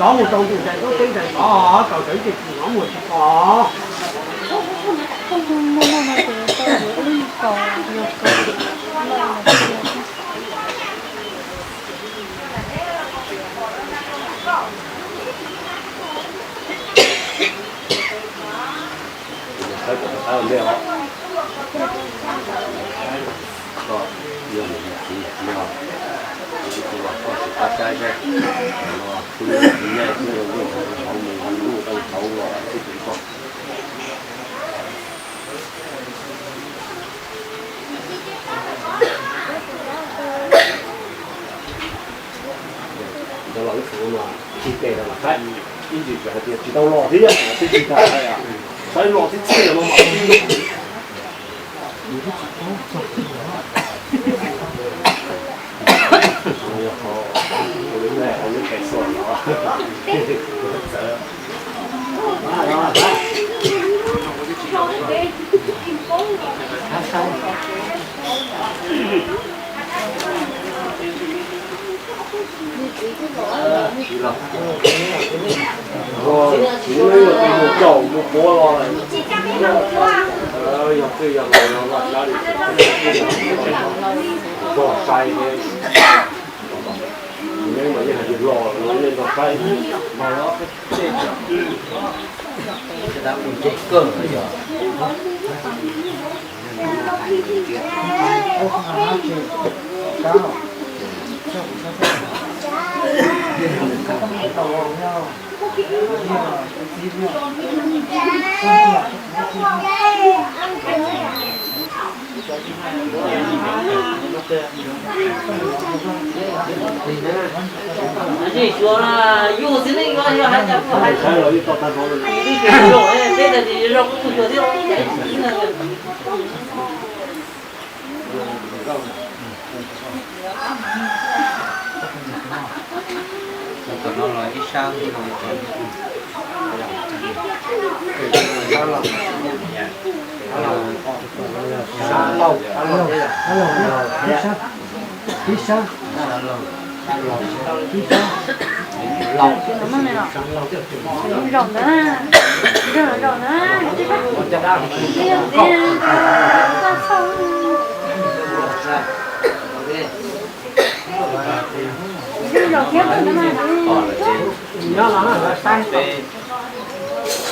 Xov mus rau ntug ntaiv tub teb ntaiv xov, tau sawv ib ce tsis xov mus tsis pom. Cov los ib txwm no tsis tes rau mas saib, ib ntsis tseem hais tias tsis tau los thiab, twb tsis tau, saib los tib txhij no mas. Tsis caum mus puav los lawm. Yog twj yog laus no vaj tsab li tog sai thiab. Neb mas yeej hais tias los no nej nrog saib. Tam no los ib sab, ib sab, ib sab, ib sab. Zaum ntawd, zaum ntawd, zaum thiab.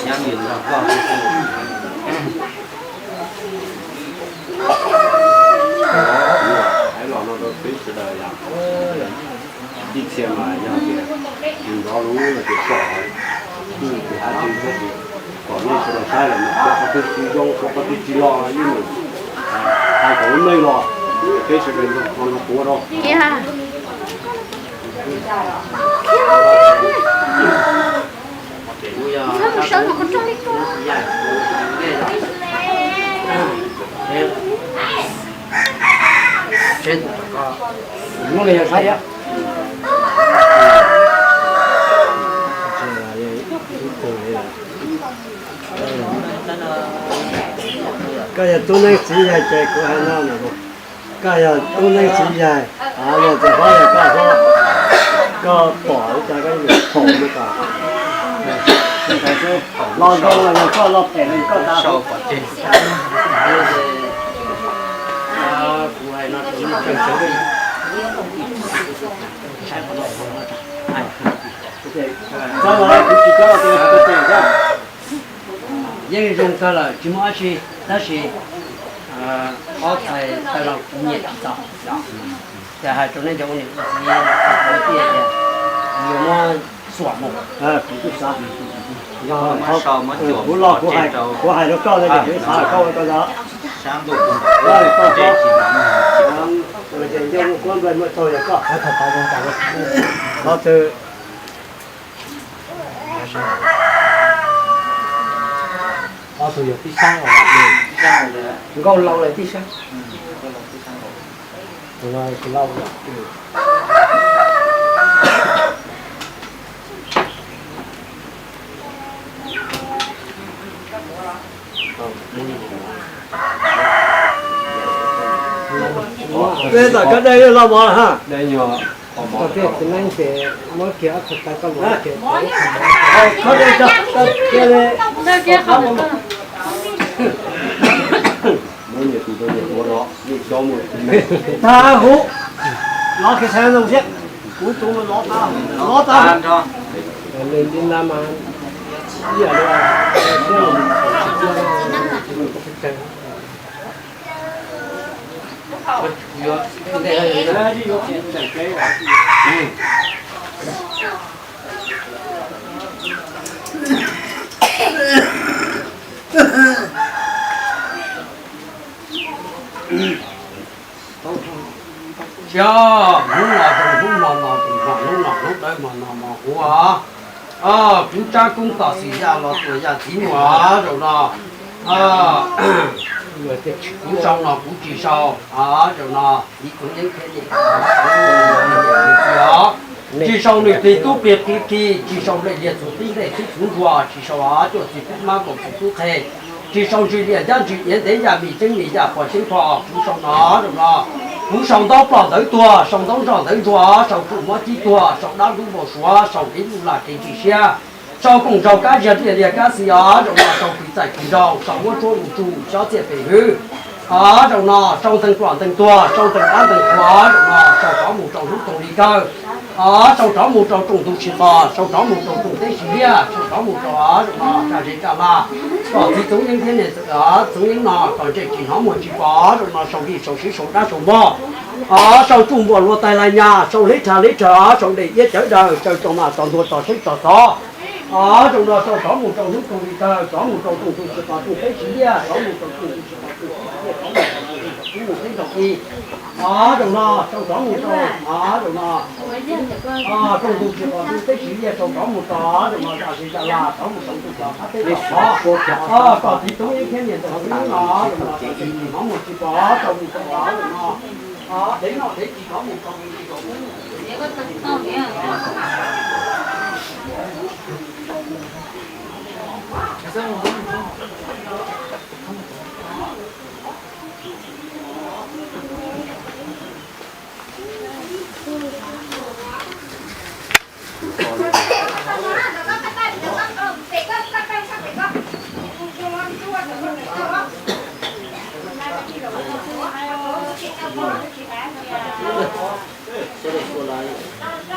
Nyob li no koj. Peb sawv daws yog ib txhia mas yog tias tsis nrov lus los tias kom tus hav tsis nrov, kom nej sawv daws saib lawm mas qhov twg tsis zoo, qhov twg tsis los ib mus hais kom lub neej los, peb sawv daws nrog qhuas rau. Koj yog tub neeb txiv yaig ces kuv hais no, koj yog tub neeb txiv yaig, luag txawm hlob yog koj hlob, koj pom li cas koj yeej thaum li ko. Los zoo los yog koj, los phem los yog koj, tas. Yeej zoo kawg lawm, tsis muaj dab tsi, tab sis ob txhais tawm los kuv nyiam tsis txaus. Ces hais rau nej cov ua niam ua txiv, yuav muab xuam mus. Kuv los kuv hais rau koj, kuv xav koj ua koj zov. Muaj kuab nplai muaj tsaug yog koj. Ob tug yog tib sab, Nkauj Laus lawm tib sab. Peb tom koj dej los mov ha. Tag huv, lov kiag sab zoo siab, kuv tus lov tag, lov tag. Xyov, hnub no zoo hnub hmo no zoo hmo, hnub no hnub dawb hmo no hmo huv. Kuv tsab koob tom xis yaj los tuam yaj txiv muag zaum no. Kuv sau no kuv tsis sau, zaum no txiv Txoov Yeeb thiab niam txiv os. Tsis sau nws pliag tub pliag qi qi, tsis sau nplej liag txuv tib nplej tib txuv nruas, tsis sau cuaj txiv tub mab nkaus txiv tub qhe, tsis sau ntsis liaj ncab ntsis iav ntev yaj mis ceeb mis yaj pos ceeb pho, kuv sau no zaum no. Kuv sau ntaub ploj ntawv tuag, sau ntaub ntsoj ntawv ntsuag, sau tsuj mob cib tuag, sau dab ntub npau suav, sau kev luj laj kev ntsim siab, sau kooj nraug kab ziag liaj liag kab xis os zaum no, sau tis txaij tis nraug, sau muab tsuab lus tsuj xyob txiaj pem hwb os zaum no, sau ntees ploj ntees tuag, sau ntees dab ntees qhuav zaum no, sau rov mus rau hnub toog li kawg os, sau rov mus rau rooj ntug tsis qos, sau rov mus rau rooj teb tsis liaj, sau rov mus rau zaum no tsa zes tsa la, kom txiv Txoov Yeeb thiab niam Txoov Yeeb no kom ntsej tsis hnov muag tsis pom zaum no, sau dij sau siv sau dab sau npog os, sau tsuj npuas luag taig laj nyas, sau hleb rhag hleb rhawv, sau dej iab cawv daws, caw tso mas tso ntuag tso tsheb tso xov os zaum no, sau rov mus rau hnub toog li kawg, rov mus rau rooj ntug tsis qos rooj teb tsis liaj, rov mus rau rooj ntug tsis qos rooj teb tsis liaj, rov mus rau rooj ntug tsis qos rooj ntug teb tsis liaj, os zaum no, sau rov mus rau, os zaum no, rooj ntug tsis qos rooj teb tsis liaj, sau rov mus rau zaum no, tsa zes tsa la, rov mus rau ntug tso qab teb tso xov, kom txiv Txoov Yeeb thiab niam Txoov Yeeb no zaum no, tsis hnov muag tsis pom, sau mus rau zaum no, dev noj dev tsis hnov muag tsis pom.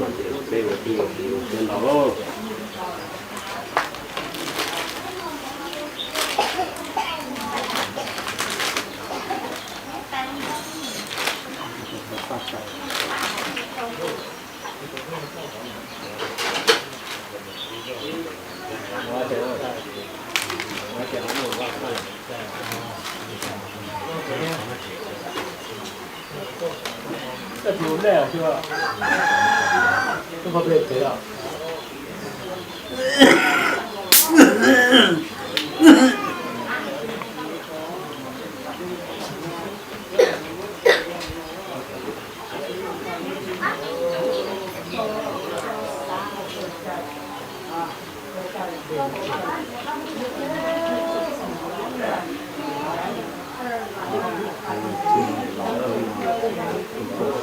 Los ces peb ua tij ua kiv ua siab ntau lauj.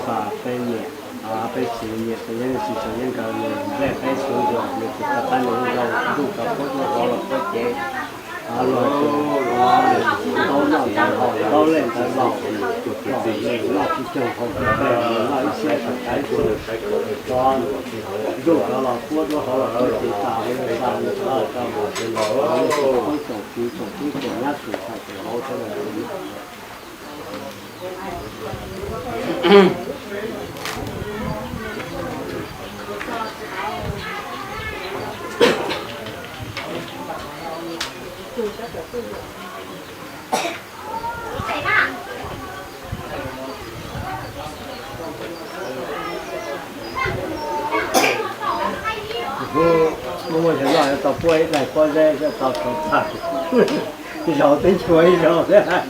Xa peb nyiam, peb txiv nyiam tus yeeb tsis tau yeeb nkawd nws nplej peb xwb, yog nws tus txaj qab nws zoo ntuj tau puab dua hauv los puab cev, los tus ntaub noj ntawd haus ntaub lej ntawd los, los nws noj tsis cuag haus tsis cuag, nws noj ib siab tawm tsaiv xwb. Ntuj tau los puab dua hauv los puab cev tas li xa nws tau, tau poob tsoom txiv tsoom tub tsoom nyab tsoom ntxhais tsoom vauv sawv daws. Kuv muaj muaj xyov loj tau puab ib daig pob zeb thiab tau rau txhais, zaum twb tshuav ib zaug thiab.